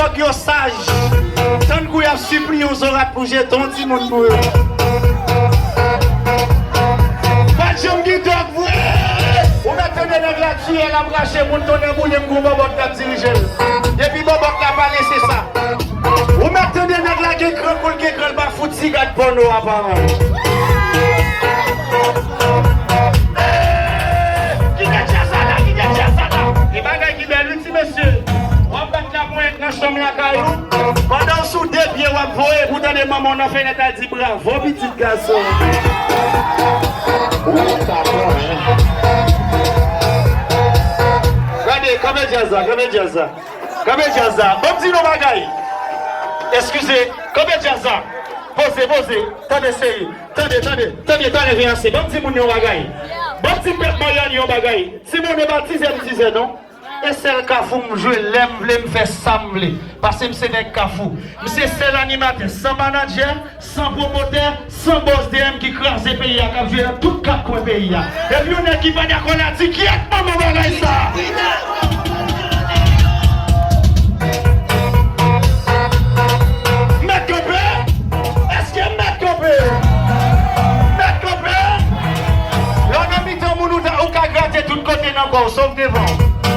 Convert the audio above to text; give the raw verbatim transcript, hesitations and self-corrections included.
Dòk yo saj. Tankou y ap sipliye yon zorat pou jete yon timoun pou yo. Pa t janm gen dòk vre. Ou mèt tande nèg la tiye, l ap rache moun, tonnè boule m, gon bòbòt k ap dirije l. Depi bòbòt la pale, se sa. Ou mèt tande nèg la gen kran kou l gen kran, l pa fout siga pòno a pa mal. Kite djaz la, kite djaz la. E bagay ki bèl wi ti mesye. W ap bat laponyèt nan chanm lakay ou. Pandan w sou de pye w ap voye pou tande manman w nan fenèt a di bravo pitit gason. Ou sa bon, hein? Gade, kanpe djaz la, kanpe djaz la. Kanpe djaz la. Ban m di nou bagay. Eskize, kanpe djaz la. Poze, poze. Tande seri. Tande, tande, tande, tande, vin ase. Ban m di moun yon bagay. Ban m di pèp Manyòk yon bagay. Si moun yo pa tizè m tizè non. E sèl Kafou m jwe lè m vle, m fè sa m vle. Paske m se nèg Kafou. M se sèl animatè, san manadjè, san pwomotè, san bòs dèyè m ki kraze peyi a, k ap jwe nan tout kat kwen peyi a. Epi yon nèg ki pa dakò la, di kyèt manman bagay sa a.